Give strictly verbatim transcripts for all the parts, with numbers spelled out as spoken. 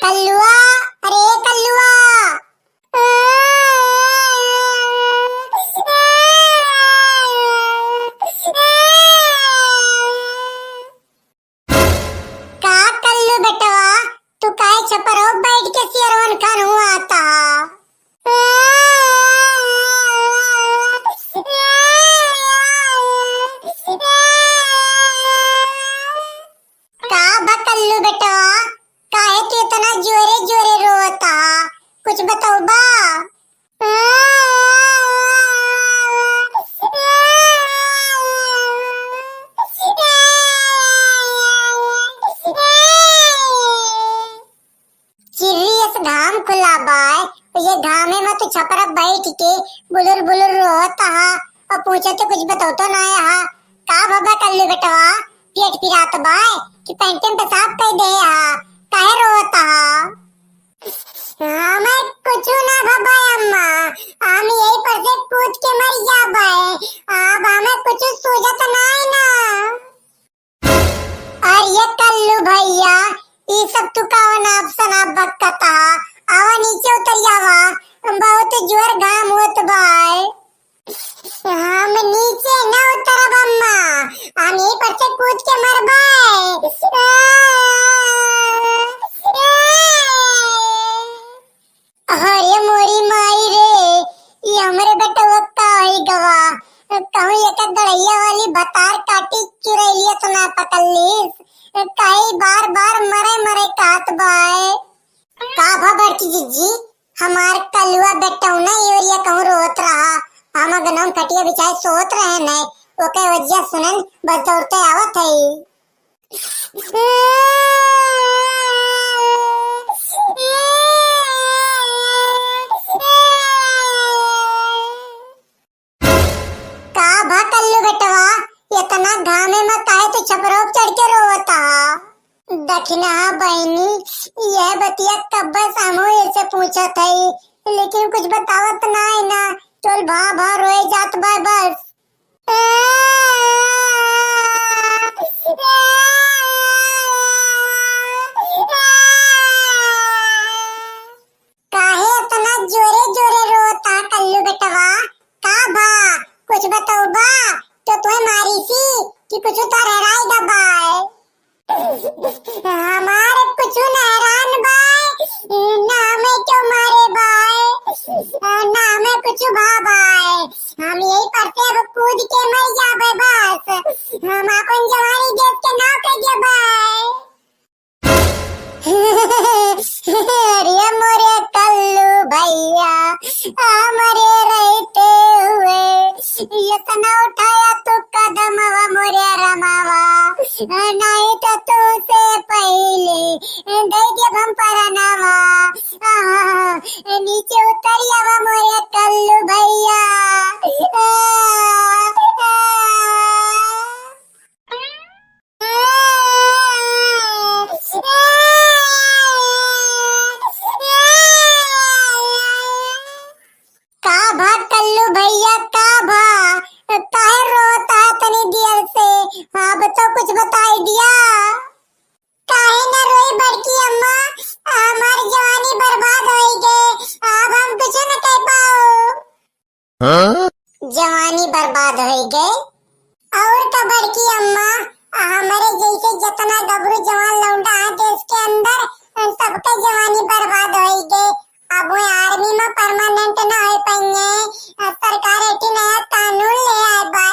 कल्लुआ, अरे कल्लुआ। का कल्लू बेटवा, तू काहे छपरो बैठ के सियरवन खान हुआ था? का बा कल्लू बेटवा, काहे तू इतना जोरे जोरे रोवता? कुछ बतौबा? चिर्री अस घाम खुला बाय, ये घामे में तू छपरा बैठ के बुलुर बुलुर रोवत हा और पूछे तो कुछ बतौतो ना हा। का बाबा कल्लू बेटवा, पेट पिरात बाय कि पैंटे में पेशाब कर दे हा, काहे रोवत हा? हमें कुछ ना भबाय अम्मा, हम यही पर से कूद के मर जाबे। अब हमें कुछ सूझत नाय ना। अरे कल्लू भैया, ई सब तू कवन अफसना बकता? आवा नीचे उतर जावा, बहुत जोर घाम होत बाय। हम नीचे न उतरब अम्मा, हम यही पर से कूद के मरबे। अरे मोरी माई रे, ई हमरे बेटवा का होई गवा? कहूँ एक गड़ैया वाली भतार काटी चुरैलिया तो ना पकड़ लीस, काहे बार बार मरे मरे कहत बाय। का भा बड़की जिज्जी, हमार कलुआ बेटौना एवरिया कहूँ रोत रहा, हम अगनौन खटिया बिछाए सोत रहे न, ओके वजिया सुनन बस दौड़ते आवत है। का भा कल्लू बेटवा, इतना घामे में काहे तू छपरो पे चढ़ के रोवता? दखिना बहिनी, यह बतिया कब्बे से हमहू ऐसे पूछत हई, लेकिन कुछ बतावत ना है ना, चल भा भा रोए जात बा बस। काहे इतना जोरे जोरे रोता कल्लू बेटवा? का भा? कुछ बतौबा तो तोहे मारी सी कि कुछ तो रहराई गबाए। हमार कुछ नहरान बाय, ना हमें क्यों मारे बाय, ना हमें कुछ भा बाय। हम यही पर से अब कूद के मर जाबे बस। हम अपन जवानी देश के नाव कर देबे। अरे मोरे कल्लू भैया, हमरे रहते हुए इतना उठाया तू कदमवा मोरे रमावा, नहीं तो तुमसे पहले दे देब हम परनवा। आहा, नीचे उतरियावा मोरे कल्लू भैया। आ, आ। का भा कल्लू भैया, का भा? काहे रोता है तनी देर से? हाँ, बताओ, कुछ बताई दिया। काहे ना रोई बड़की अम्मा, हमार जवानी बर्बाद होई गए, अब हम कुछ न कह पाओ। हाँ? जवानी बर्बाद होई गए। और का बड़की अम्मा, हमरे जैसे जितना गबरू जवान लौंडा है देश के अंदर, उन सबके जवानी बर्बाद होई गए। अब वो आर्मी में परमानेंट ना हो पाएंगे। सरकार एक नया कानून ले आए बा,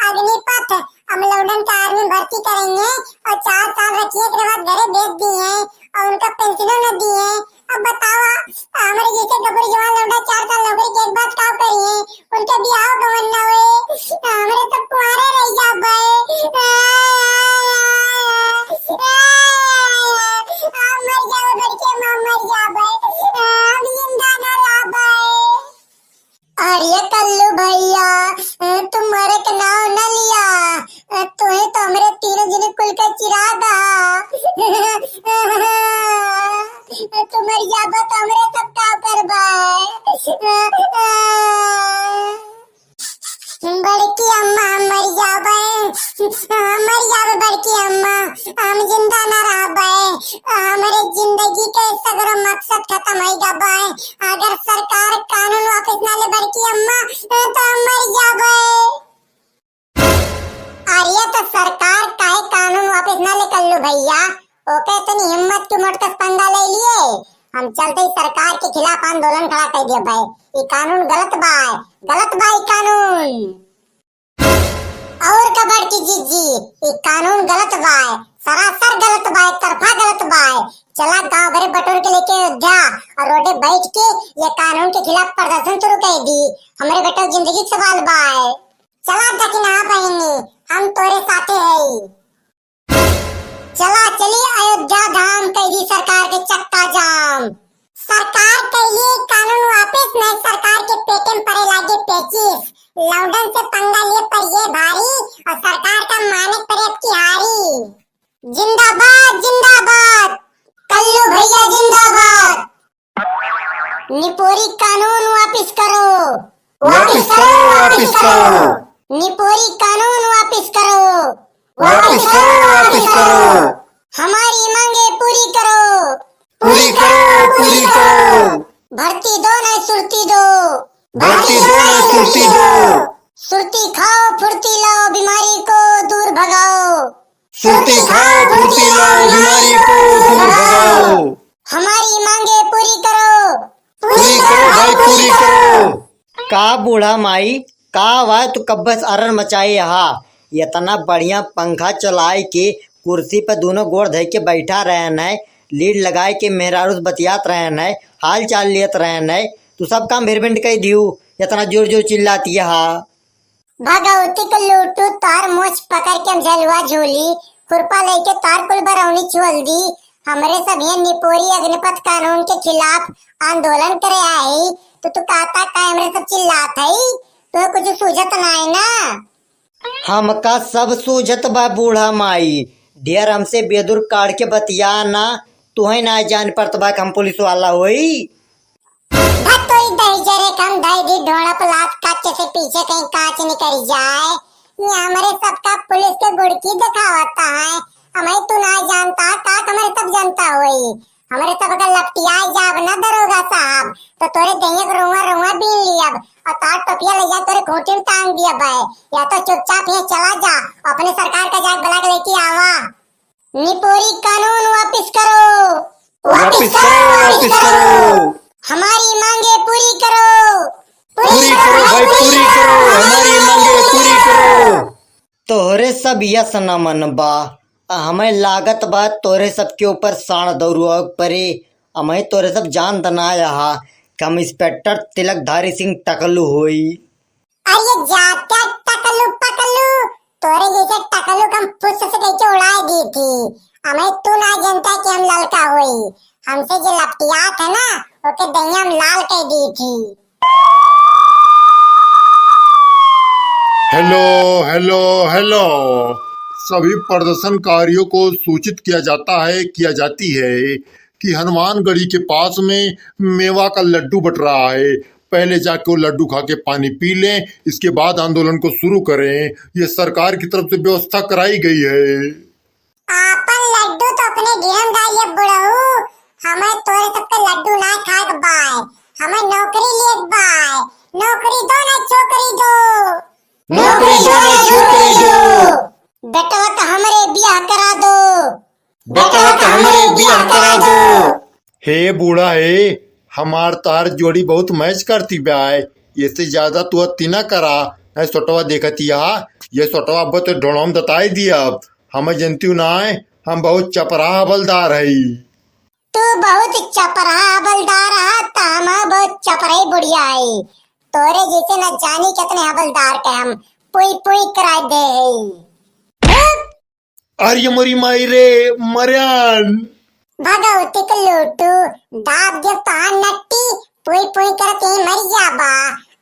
अग्निपथ। हम लौंडन का आर्मी भर्ती करेंगे और चार साल रखिए, एकरे बाद घरे भेज दिए और उनका पेंशनो न दिए। अब बतावा, हमरे जैसे गबरू जवान लौंडा चार साल नौकरी के एक बाद का करिए, उनके बियाह गवन ना होए, हमरे तो कुंवारे रह जाबे। हम मर जाबे, बड़के माँ मर जाबे, हम जिंदा ना रहबे। अरे कल्लू भैया, तू मरे के नाव न लिया, तू ही तो हमरे तीनों जने कुल के चिराग हा। तू मर जाबा तो हमरे सब का करबा? बड़की अम्मा, हम मर जाबे, हम मर जाबे बड़की अम्मा, हम जिंदा ना रहबे। हमरे जिंदगी के सगरो मकसद खत्म होइ गबे। अगर सरकार कानून वापस ना ले बड़की अम्मा, तो हम मर जाबे। अरे तो सरकार काहे कानून वापस ना ले कल्लू भैया, ओके इतनी हिम्मत क्यों मोटकस पंगा ले लिए? हम चलते ही सरकार के खिलाफ आंदोलन खड़ा कर दिया भाई। ये कानून गलत बाय, गलत बाय कानून। और का बड़की जीजी, ये कानून गलत बाय, सरासर गलत बाय, तरफा गलत बाय। चला गांव भरे बटोर के लेके अयोध्या और रोडे बैठ के ये कानून के खिलाफ प्रदर्शन शुरू कर दी। हमरे बेटा जिंदगी के सवाल बाय। चला दखिना बहिनी, हम तोरे साथे हई। चला चली अयोध्या धाम, कई दी सरकार के चक्का जाम। सरकार के ये कानून वापस नहीं, सरकार के पेटे में पड़े लागे पेचिस। लौंडन से पंगा लिए पड़िए भारी और सरकार का मानक पड़े अब की हारी। जिंदाबाद, जिंदाबाद, कल्लू भैया जिंदाबाद। निपोरी कानून वापिस करो। वापिस करो, वापिस करो। निपोरी कानून वापिस करो। वापिस करो, वापिस करो। हमारी मांगे पूरी करो। पूरी करो, पूरी करो। भर्ती दो नहीं सुरती दो। भर्ती दो नहीं सुरती दो। सुरती खाओ, फुर्ती लाओ, बीमारी को दूर भगाओ। सुरती खाओ, फुर्ती लाओ, बीमारी को दूर भगाओ। हमारी मांगे पूरी करो। पूरी करो भाई, पूरी करो। का बूढ़ा माई, का हुआ तू कब्बस अरर मचाए यहाँ? इतना बढ़िया पंखा चलाए के कुर्सी पे दोनों गोड़ धइ के बैठा रहन है, लीड लगाए के मेहरारू से बतियात रहन है, हाल चाल लेत रहन है, तू सब काम भिरभिंड कइ दिहू, इतना जोर जोर चिल्लात यहाँ। भगवती के लूटू, तार मोछ पकड़ के हम झलुआ झूली, खुरपा लेके तार कुल बरौनी छोल दी। हमरे सब ये निपोरी अग्निपथ कानून के खिलाफ आंदोलन करे आई, तो तू कहता का हमरे सब चिल्लात हई? तो कुछ सूझत नाय ना? हमका सब सूझत बा बूढ़ा माई, ढेर हमसे बेदुर काढ़ के बतिया ना, तुहई ना जान पड़त बा कि हम पुलिस वाला होई। भतोई दही जरे कम धई दी ढोड़ा पे लात काट के से पीछे कहीं कांच निकल जाए। ये हमरे सबका पुलिस के गुड़की दिखावता है। हमें तू ना जानता, का हमरे सब जनता होई? हमरे सब अगर लपटिया जाब ना दरोगा साहब, तो तोरे दहिया के रोआ रोआ बीन लियब और तार टोपिया ले जा तोरे खूंटी में टांग दियब है। या तो चुपचाप ये चला जा, अपने सरकार का जाके बुला के लेके आवा। निपोरी कानून वापिस करो। वापिस करो, वापिस करो। हमारी मांगे पूरी करो। पूरी करो भाई, पूरी करो, हमारी मांगे पूरी करो। तोहरे सब यस न मन बा, आ हमें लागत बा तोहरे सबके ऊपर साण दौरुआ परे। हमें तोहरे सब जान दनाया हा कि हम इंस्पेक्टर तिलकधारी सिंह टकलू होई। अरे जात्या टकलू पकलू, तोरे जैसे टकलू के हम फुस से कह के उड़ाए दी थी। हमें तू ना जानता कि हम ललका होई। हमसे जे लपटियात है ना, ओके दहिया हम लाल कह दी थी। हेलो, हेलो, हेलो। सभी प्रदर्शनकारियों को सूचित किया जाता है, किया जाती है कि हनुमानगढ़ी के पास में मेवा का लड्डू बट रहा है। पहले जाके वो लड्डू खा के पानी पी लें, इसके बाद आंदोलन को शुरू करें। ये सरकार की तरफ से व्यवस्था कराई गई है। आपन लड्डू तो अपने गिरम दा ये बुढ़ऊ, हमें तोरे सबके लड्डू ना खाए के बाय, हमें नौकरी लिए के बाय, नौकरी दो ना छोकरी दो। नौकरी दो ना छोकरी दो। बेटवा का हमरे बियाह करा दो। बेटवा का हमरे बियाह करा दो। हे बूढ़ा हे, हमार तार जोड़ी बहुत मैच करती बा। एसे ज्यादा तू अति ना करा। नहीं सोटवा देखती हा, ये सोटवा अब तो ढोलम दताई दिया। अब हमें जनती ना है, हम बहुत चपरा हवलदार हई। तू बहुत चपरा हवलदार हा, त हम बहुत चपरे बुढ़िया हई। तोरे जैसे न जानी कितने हवलदार के हम पुई पुई कराए दे हई। अरे मोरी माई रे, मर्यान। भगवती के लूटू, दाब दे तोहार नट्टी, पुई पुई करत ही मर जाबा।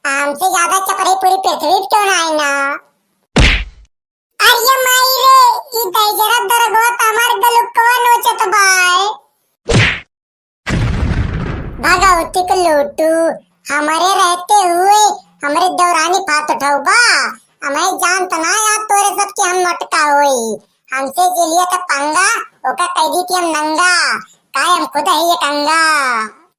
हमसे ज्यादा चपरे पूरी पृथ्वी पे क्यों ना आए ना। अरे माई रे, ई दहिजरा दरोगवा त हमार गलुकवा नोचत बाय। भगवती के लोटू, हमरे रहते हुए हमरे देवरानी फात उठउबा। हमें जानत ना यार तोरे सब के हम मोटका होई। हमसे जे लिया त पंगा, ओका कह दी कि हम नंगा। काहे हम खुद ही एक अंगा।